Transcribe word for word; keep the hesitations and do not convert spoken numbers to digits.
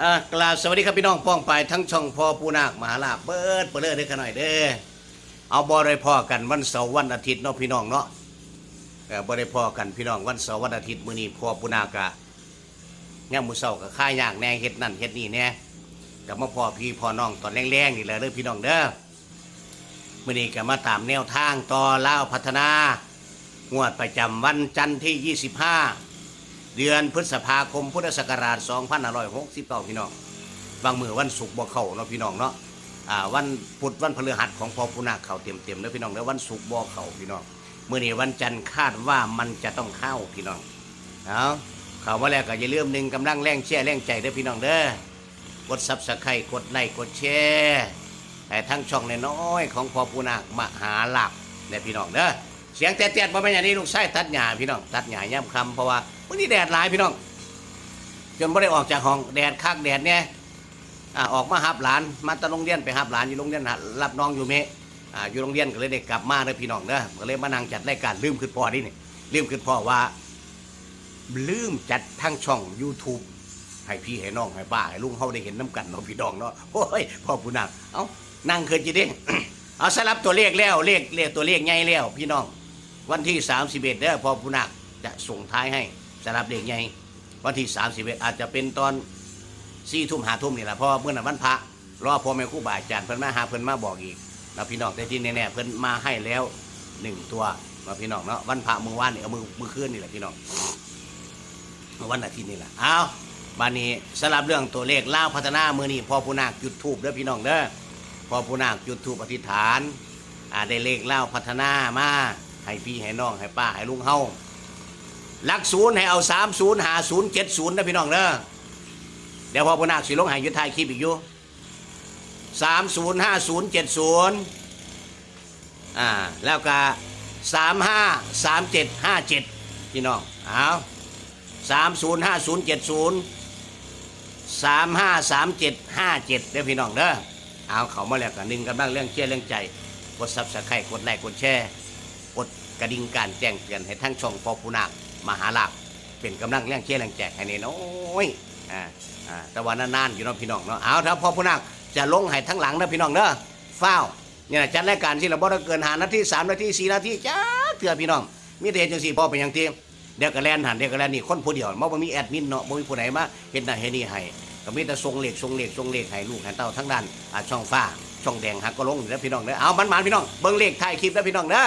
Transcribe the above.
อ่ากราบสวัสดีครับพี่น้องป้องปายทั้งช่องพ่อปู่นาคมหาลาภเบิดเปเด้อเด้อขะน้อยเด้อ เอาบ่ได้พ้อกันวันเสาร์วันอาทิตย์เนาะพี่น้องเนาะ เออบ่ได้พ้อกันพี่น้องวันเสาร์วันอาทิตย์มื้อนี้พ่อปู่นาคกะยามมื้อเช้าก็คายากแหน่เฮ็ดนั่นเฮ็ดนี่แหน่ ก็มาพ้อพี่พ้อน้องตอนแลงๆนี่แหละเด้อพี่น้องเด้อ มื้อนี้ก็มาตามแนวทางต่อลาวพัฒนางวดประจำวันจันทร์ที่ยี่สิบห้า เดือนพฤษภาคมพุทธศักราชสองพันห้าร้อยหกสิบเก้าพี่น้อง บางมื้อวันศุกร์บ่เข้าเนาะพี่น้องเนาะ อ่าวันพุธวันพฤหัสของพ่อปู่นาคเข้าเต็มๆเด้อพี่น้องเด้อ วันศุกร์บ่เข้าพี่น้อง มื้อนี้วันจันทร์คาดว่ามันจะต้องเข้าพี่น้อง เอาเข้ามาแล้วก็อย่าลืมหนึ่งกำลังแรงเชียร์แรงใจเด้อพี่น้องเด้อ กด Subscribe กดไลค์กดแชร์ให้ทั้งช่องน้อยๆของพ่อปู่นาคมหาลาภเนี่ยพี่น้องเด้อ เสียงแต๊ดๆบ่แม่นหยังนี่ลูกชายตัดหญ้าพี่น้อง ตัดหญ้ายามค่ำเพราะว่ามื้อนี้แดดหลายพี่น้อง จนบ่ได้ออกจากห้อง แดดคักแดดแน่ อ่าออกมารับหลาน มาแต่โรงเรียนไปรับหลานอยู่โรงเรียนรับน้องอยู่เมะ อ่าอยู่โรงเรียนก็เลยได้กลับมาเด้อพี่น้องเด้อ ก็เลยมานั่งจัดรายการ ลืมคิดพ้อเด้นี่ ลืมคิดพ้อว่า ลืมจัดทางช่อง YouTube ให้พี่ให้น้องให้ป้าให้ลุงเฮาได้เห็นนำกันเนาะพี่น้องเนาะ โอ้ยพ่อปู่นาค เอ้านั่งคิดอยู่เด้ เอาสำหรับตัวเลขแล้ว เลขเลขตัวเลขใหญ่แล้วพี่น้อง วันที่สามสิบเอ็ดเด้อพ่อปู่นาคจะส่งท้ายให้สำหรับเลขใหญ่ วันที่สามสิบเอ็ดอาจจะเป็นตอนสี่ทุ่มห้าทุ่มนี่แหละ เพราะว่ามื้อนั้นวันพระ รอพ่อแม่ครูบาอาจารย์เพิ่นมาหาเพิ่นมาบอกอีกนะพี่น้อง แต่ที่แน่ๆเพิ่นมาให้แล้วหนึ่งตัวนะพี่น้องเนาะ วันพระมื้อวานนี่ เอามื้อมื้อคืนนี่แหละพี่น้อง วันอาทิตย์นี่แหละ เอาบัดนี้สำหรับเรื่องตัวเลขลาวพัฒนามื้อนี้พ่อปู่นาคจุดธูปเด้อพี่น้องเด้อ พ่อปู่นาคจุดธูปอธิษฐาน อ่าได้เลขลาวพัฒนามาให้พี่ให้น้องให้ป้าให้ลุงเฮา หลักศูนย์ให้เอาสามศูนย์ห้าศูนย์เจ็ดศูนย์นะพี่น้องเด้อ เดี๋ยวพ่อปู่นาคสิลงให้อยู่ท้ายคลิปอีกอยู่ สามศูนย์ห้าศูนย์เจ็ดศูนย์ อ่าแล้วก็สามห้าสามเจ็ดห้าเจ็ดพี่น้อง เอาสามศูนย์ห้าศูนย์เจ็ดศูนย์ สามห้าสามเจ็ดห้าเจ็ดเด้อพี่น้องเด้อ เอาเข้ามาแล้วก็หนึ่งกำลังแรงเชียร์แรงใจ กด Subscribe กดไลค์กดแชร์ กดกระดิ่งการแจ้งเตือนให้ทั้งช่องพ่อปู่นาคมหาลาภ เป็นกำลังแรงเชียร์แรงใจให้น้อยๆ อ่าอ่าแต่ว่านานๆอยู่เนาะพี่น้องเนาะ เอาถ้าพ่อปู่นาคจะลงให้ทั้งหลังนะพี่น้องเด้อ ฟ้าว เนี่ยจัดรายการสิละบ่ได้เกินห้านาทีสามนาทีสี่นาทีจักเทื่อพี่น้อง มีแต่เฮ็ดจังซี่พ่อเป็นหยังติ เดี๋ยวก็แล่นหั่นเดี๋ยวก็แล่นนี่ คนผู้เดียว บ่ บ่มีแอดมินเนาะ บ่มีผู้ใดมาเฮ็ดนั่นเฮ็ดนี่ให้ ก็มีแต่ส่งเลขส่งเลขส่งเลขให้ลูกให้เต้าทั้งด้าน อ่า ช่องฟ้า ช่องแดงหักก็ลงอยู่แล้วพี่น้องเด้อ เอามันๆพี่น้อง เบิ่งเลขท้ายคลิปแล้วพี่น้องเด้อ